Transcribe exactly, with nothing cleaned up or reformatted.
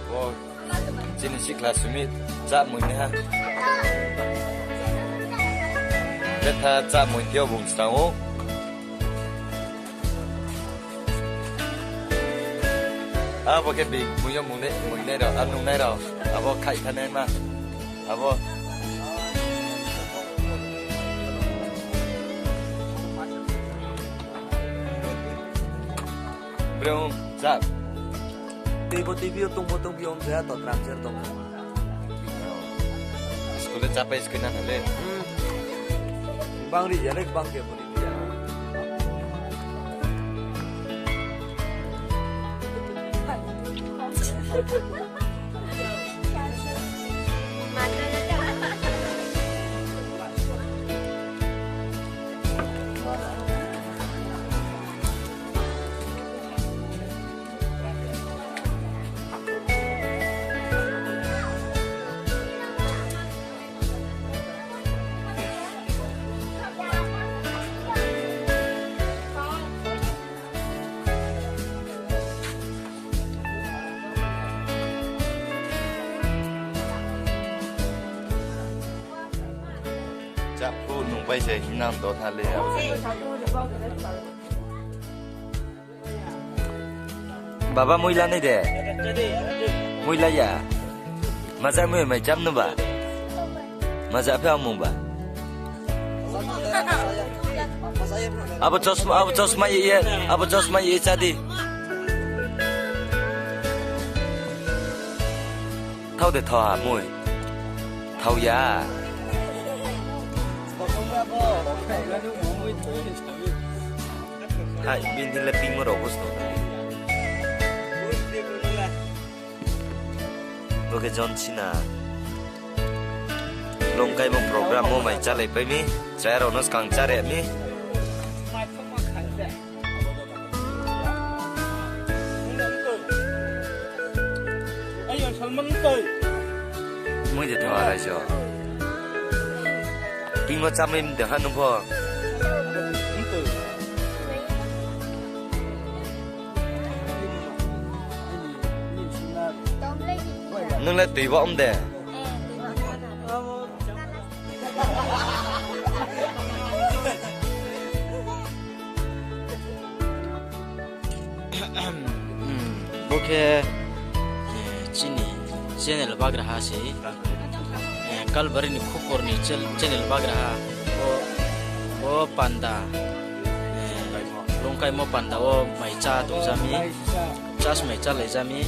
Bo chini sikhla simi chá mui naiha. Betha chá mui tei yo bung srang ou. Abo khe bi mui yo mui nai, mui nai rao, a nung nai rao. Abo khaih thanngnaima. Abo. Brung, chá. Tei bo tei bi yo tongmo tong bi yo ong ya to tram cher tong. School le chápai school na le. Hmm. Bang ri ya le bang ke bo ri ya. Chaphu nung pai se hinang do tha le ya. Baba, mui la nai de. Mui la ya. Maja mui mai cham no ba. Maja phe amung ba. Abo chosma, abo chosma ye ye, abo chosma ye chá di. Thao de thao ha mui. Thao ya. Hai, bini le pingmo rao bo sno. Bo khe John Cena. Longkaimo program wo mai chálai pai mi. Chaya rao no skang cháre mi. Mui de thao arai jo. Pingmo chámai de ha nung pho. Nung le tui ba om de. Bo khe, eh, chini channel bagraha se, eh, Kalbari ni khupor ni chel-, channel bagraha. Bo, bo panda, eh, longkaimo panda wo mai chá tongja mi, chas mai chálai ja mi.